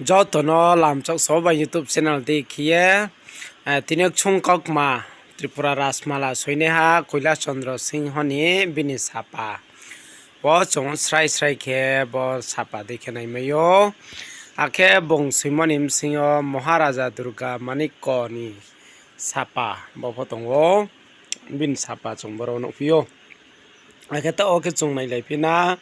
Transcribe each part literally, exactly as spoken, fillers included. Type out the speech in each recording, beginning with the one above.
Joto no lamchak so bai YouTube channel dei khe ye, tini yo chung kaukma Tripura Rajmala soinaiha Kailash Chandra Singho ni bini sapa. Bo chung srai srai khe bo sapa dei khe naimai ou. Akhe bung soimo ni bsing yo Maharaja Durga Manikya ni sapa bo pho tong ou. Bini sapa chung boro nuhphi ou. Akhe taoh wo khe chung nailaiphi na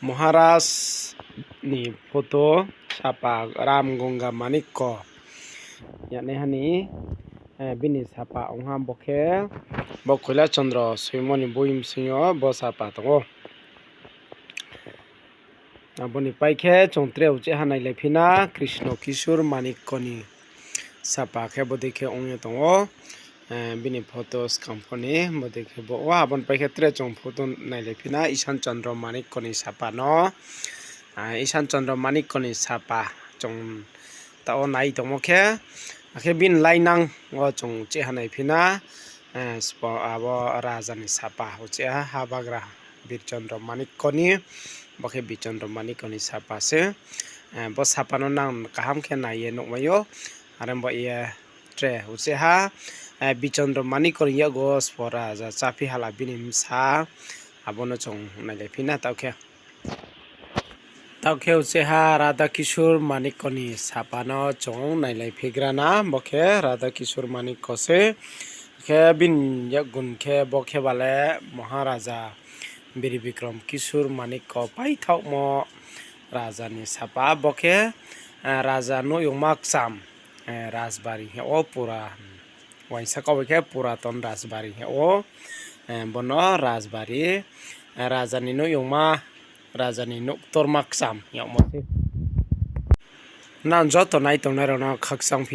Maharaj ni photo, sapa Ram Ganga Manikya. Yanaiha ni, bini sapa ong ha bo khe, bo Kailash Chandra soimo ni boi bsing yo bo sapa tong ou. Abo ni pai khe chung tre uchih ha nailaiphi na Krishna Kishore Manikya ni sapa khe bodei khe ong ye tong ou. Bini photo skang pho ni bodei khe bo ou. Abo ni pai khe tre chung photo nailaiphi na Ishan Chandra Manikya ni sapa no. Ishan Chandra Manikya ni sapa chung taoh wo nai tongmo khe, akhe bini lainang wo chung uchih ha naiphi na, abo raja ni sapa uchih ha, habagra Bir Chandra Manikya ni, bo khe Bir Chandra Manikya ni sapa se. Bo sapa no nang kaham khe nai ye nuhmai ou. Are bo ye tre uchih ha, Bir Chandra Manikya ni yakgu wo sbo raja cháphi hala bini bsa, abo no chung nailaiphi na taoh khe. Taoh khe uchih ha Radha Kishore Manikya ni sapa no chung nailaiphi gra na, bo khe Radha Kishore Manikya se. Khe bini yakgun khe bo khe bale Maharaja Bir Bikram Kishore Manikya paithaohmo raja ni sapa, bo khe, raja nuhyongma kcham, rajbari hing yag ou pura, uaingsa kau bai khe Puraton Rajbari hing yag ou. Bono rajbari, raja ni nuhyongma, raja ni nouh ktorma kcham hing yagmo se. Nang joto nai tongnai rao no khakchang phi